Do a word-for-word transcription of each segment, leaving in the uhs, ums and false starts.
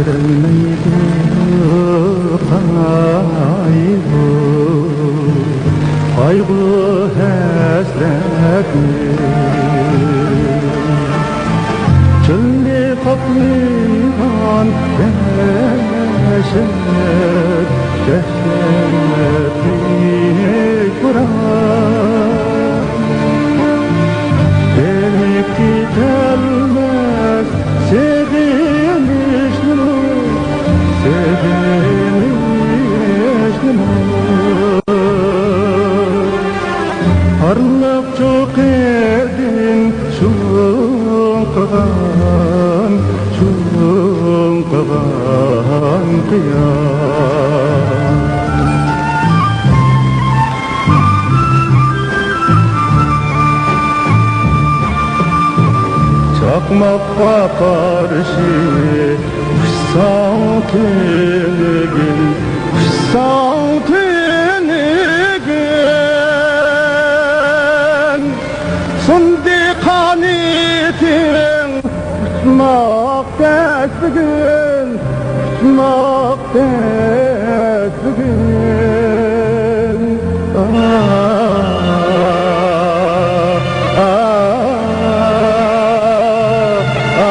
بىلمەيدۇ قايغۇ، قايغۇ ھەسرەتنى. چۆلنى قاپلىغان دەھشەت، دەھشەتلىك بوران. بېرىپ كېتەلمەس سېغىنىشنىمۇ، سېغىنىشنىمۇ. پارلاق چوققىدىن چوڭقىغان، چوڭقىغان قىيا. چاقماققا قارشى ئۇچساڭ تۈنۈگۈن، ئۇچساڭ تۈنۈگۈن. سۇندى قانىتىڭ، ئۇچماق تەس بۈگۈن، ئۇچماق تەس بۈگۈن. ئا، ئا، ئا، ئا.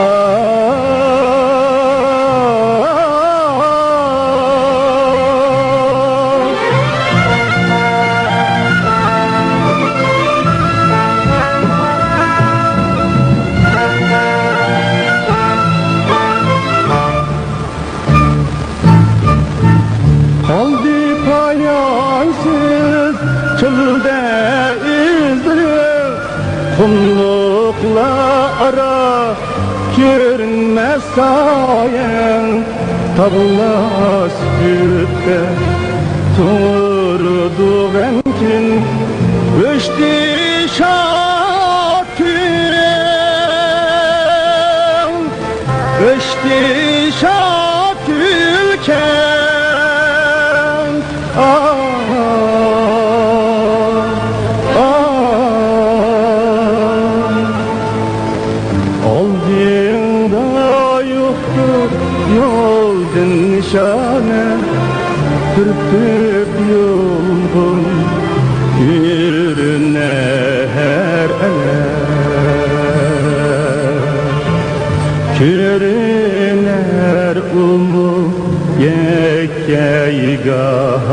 قالدى پايانسىز چۆلدە ئىزلىرىڭ، قۇملۇقلار ئارا كۆرۈنمەس سايەڭ. تاغلار سۈكۈتتە تۇرىدۇ غەمكىن، ئۆچتى شاد كۈلكەڭ، ئۆچتى شاد كۈلكەڭ. ئا، ئا. ئالدىڭدا يوقتۇر يولدىن نىشانە، بىر تۈپ يولغىن كۆرۈنەر ئەلەم. كۆرۈنەر ئۇمۇ يەككەيگاھ.